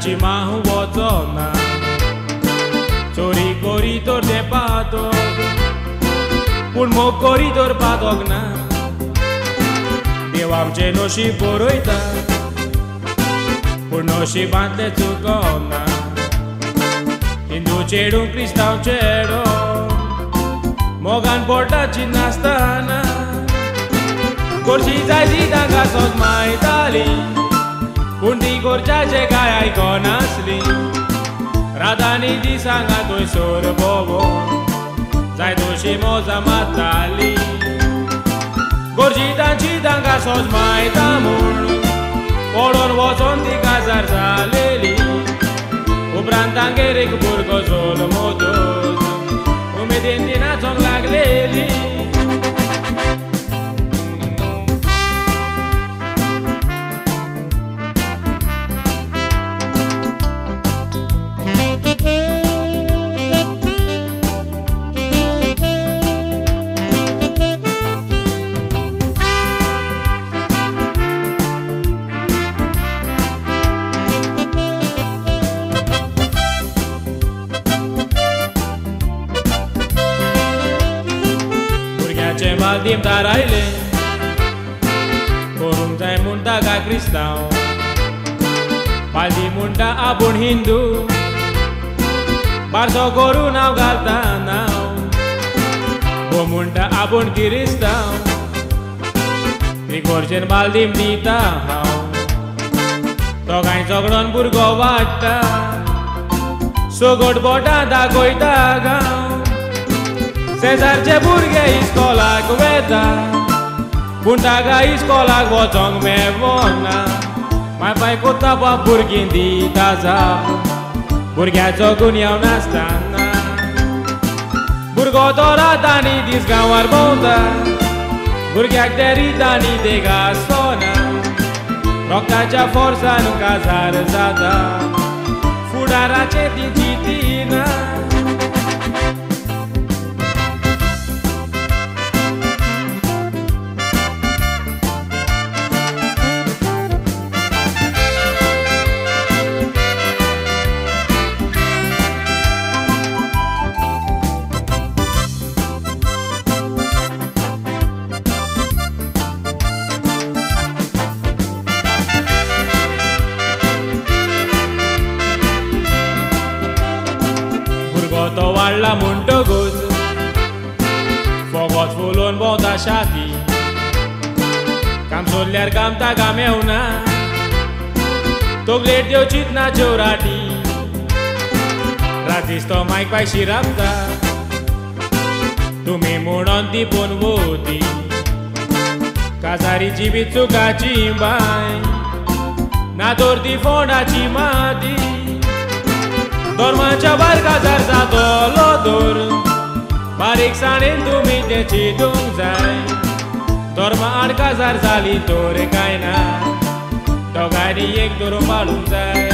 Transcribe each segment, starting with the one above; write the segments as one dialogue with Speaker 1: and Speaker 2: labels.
Speaker 1: चर्चाची माहू वचना चोरी करी तर तें पातक पूण मोग करी तर पातक ना देव आमचें नशीब बरयता पूण नशिबांतलें चुकना हिंदू चेडूं क्रिस्तांव चेडो मोगान पोटाची नासतना गोरशी जाय ती तांकां सोद मायताली पूण ती गोरच्याचें कांय आयकनासली रातांनी दिसांगा थंयसर भोंवोन जाय तशी मजा मारताली गोरशी तांची तांकां सोद मायता म्हूण पडोन वचोन ती काजार जालेली उपरांत तांगेर एक भुरगो जल्मतच उमेदीन ती नाचोंक लागलेली. बालदीम थारायलें करूंक जाय म्हणटा काय क्रिस्तांव बालदी म्हणटा आपूण हिंदू बारसो करून हांव घालता नांव गो म्हणटा आपूण किरिस्तांव गोरचेन बालदीम दिता हांव दोगांय झगडोन भुरगो वाडटा सगट बोटां दाखयता गांव शेजारचे भुरगे इस्कोलाक वेता पूण ताका इस्कोलाक वचोंक मेवना माय पाय कोता बाप भुरगीं दिता जाप भुरग्याचो गुन्यांव नासतना भुरगो तो रातांनी दीस गांवार भोंवता भुरग्याक ते रितांनी देग आसना रोकाच्या फोर्सान काजार जाता फुडाराचें ती चिंतिना. तो वाडला म्हणटकूच फोगोत फुलोवन भोंवता शाती काम सोडल्यार काम ताका मेवना तकलेर देवचीत ना जेवराटी रातीस तो मायक पाय शिरापता तुमी म्हणून ती पोनवती काजारीची बी चुकाची बाय ना तर ती फोंडाची माती धर्माच्या भायर काजार जातलो तर बारीकसाणेन तुमी तें चिंतूंक जाय धर्मा आड काजार जाली तर कांय ना दोगांयनी एक धरून पाळूंक जाय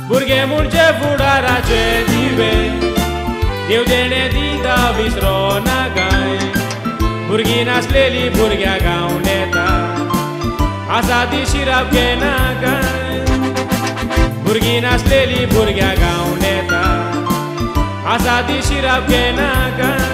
Speaker 1: भुरगे म्हणचे फुडाराचे दिवे देव देणें दिता विसरो ना काय भुरगीं नासलेली भुरग्यां गावन येता आसा ती शिराप घेना काय भुरगीं नासलेली भुरग्यां गावन येता आसा ती शिराप घेना काय.